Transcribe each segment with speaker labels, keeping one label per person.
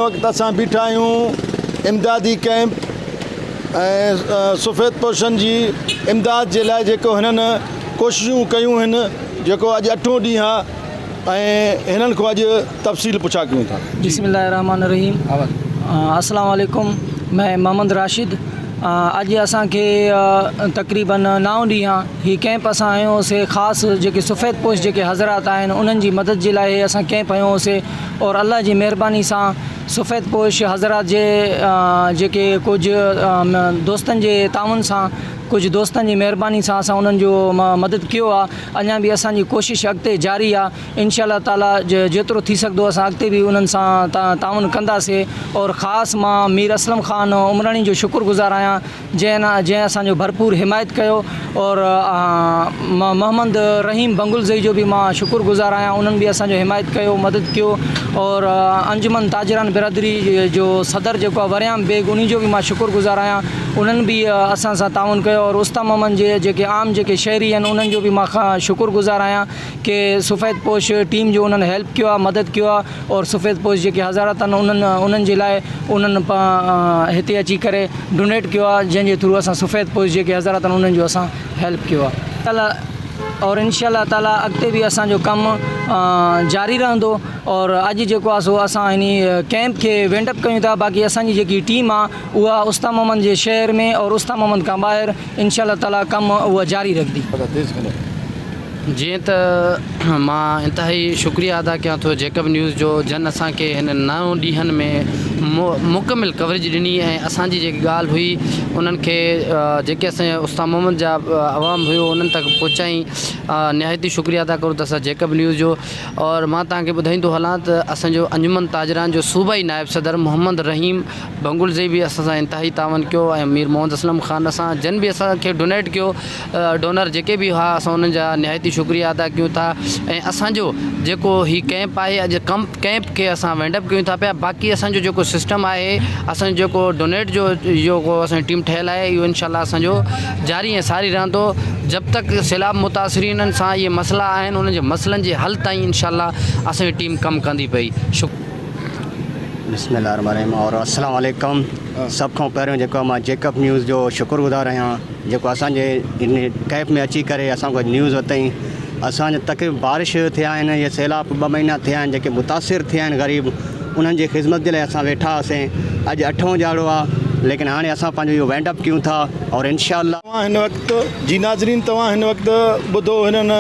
Speaker 1: وقت اسان بيٺا آهيون امدادي ڪئمپ ۽ سفيد پوشن جي امداد جي لاء جيڪو هنن ڪوششون ڪيون هن جيڪو اڄ اٺون ڏينهن آهي ۽ هنن کان اڄ تفصيل پڇا ڪيون ٿا.
Speaker 2: بسم الله الرحمن الرحيم السلام عليڪم مين محمد راشد اڄ اسان کي تقريبن نائون ڏينهن آ هي ڪئمپ اسان هنيو سي خاص جيڪي سفيد پوش جيڪي حضرات آهن انهن جي مدد جي لاء هي اسان ڪئمپ هنيو سي اور الله جي مهرباني سان سفيد پوش حضرات جي جيڪي ڪجهه دوستن جي تعاون سان ڪجهه دوستن جي مهرباني سان اسان انهن جو مدد ڪيو آ اڃا به اسان جي ڪوشش اڳتي جاري آ انشاء الله تعالي جيترو ٿي سگهندو اسان اڳتي به انهن سان تعاون ڪنداسي اور خاص مان مير اسلم خان عمراڻي جو شڪر گذار آهيان جنهن جنهن اسان جو ڀرپور حمايت ڪيو اور محمد رحيم بنگلزئي جو به مان شڪر گذار آهيان انهن به اسان جو حمايت ڪيو مدد ڪيو اور انجمن تاجران برادري جو صدر جيڪو آهي وريام بيگ انهي جو به مان شڪر گذار آهيان انهن به اسان سان تعاون ڪيو اور استا محمد جي جيڪي عام جيڪي شهري آهن انهن جو به مان شڪر گذار آهيان ڪي سفيد پوش ٽيم جو انهن هيلپ ڪيو آهي مدد ڪيو آهي اور سفيد پوش جيڪي حضرات آهن انهن انهن جي لاء انهن هتي اچي ڪري ڊونيٽ ڪيو آهي جنهن جي ٿرو اسان سفيد پوش جيڪي حضرات آهن انهن جو اسان هيلپ ڪيو آهي اور انشاء الله تعالي اڳتي به اسان جو ڪم جاري رهندو اور اڄ جيڪو آهي سو اسان هن ڪيمپ کي وينڊ اپ ڪيون ٿا باقي اسان جي جيڪي ٽيم آهي اها استا محمد جي شهر ۾ اور استا محمد کان ٻاهر انشاء الله تعالي ڪم اها جاري رکندي.
Speaker 3: جيئن ته مان انتهائي شڪريه ادا ڪيان ٿو جيڪب نيوز جو جن اسان کي هن نو ڏينهن ۾ مڪمل ڪوريج ڏني ۽ اسان جي جيڪي ڳالهه هئي انهن کي جيڪي اسان جا استاد محمد جا عوام هيو انهن تڪ پهچائين نهايت ئي شڪريه ادا ڪرون ٿا اسان جيڪب نيوز جو اور مان توهان کي ٻڌائيندو هلان ته اسان جو انجمن تاجران جو صوبائي نائب صدر محمد رحيم بنگلزئي به اسان سان انتهائي تعاون ڪيو ۽ مير محمد اسلم خان اسان جن به اسان کي ڊونيٽ ڪيو ڊونر جيڪي به هئا اسان انهن جا نهايت ئي شڪريه ادا ڪيون ٿا ۽ اسان جو جيڪو هي ڪئمپ آهي اڄ ڪمپ ڪئمپ کي اسان وينڊ اپ ڪيون ٿا پيا باقي اسان جو جيڪو سسٽم آهي اسان جو جيڪو ڊونيٽ جو اهو اسان جي ٽيم ٺهيل آهي اهو انشاء الله اسان جو جاري ۽ ساري رهندو جب تڪ سيلاب متاثرينن سان اهي مسئلا آهن انهن جي مسئلن جي حل تائين انشاء الله اسان جي ٽيم ڪم ڪندي پئي شڪريه.
Speaker 4: بسم الله الرحمن الرحيم اور السلام عليڪم سڀ کان پهريون جيڪو مان جيڪب نيوز جو شڪر گذار آهيان جيڪو اسان جي ان ڪئمپ ۾ اچي ڪري اسان کي نيوز ورتائين اسان جا تقريبن بارش ٿيا آهن يا سيلاب ٻه مهينا ٿيا آهن جيڪي متاثر ٿيا آهن غريب انهن جي خدمت جي لاء اسان ويٺا هئاسين اڄ اٺون ڏهاڙو آهي ليڪن هاڻي اسان پنهنجو اهو وينڊ اپ ڪيون ٿا اور انشاء الله.
Speaker 1: توهان هن وقت جي ناظرين توهان هن وقت ٻڌو هنن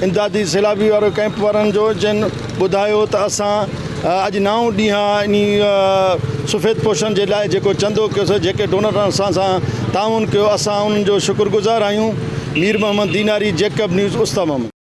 Speaker 1: امدادي سيلابي وارو ڪئمپ وارن جو جن ٻڌايو ته اسان اڄ نائون ڏينهن آ انهي سفيد پوشن جي لاء جيڪو چندو ڪيوسي جيڪي ڊونرن اسان سان تعاون ڪيو اسان انهن جو شڪر گذار آهيون مير محمد ديناري جيڪب نيوز استا محمد.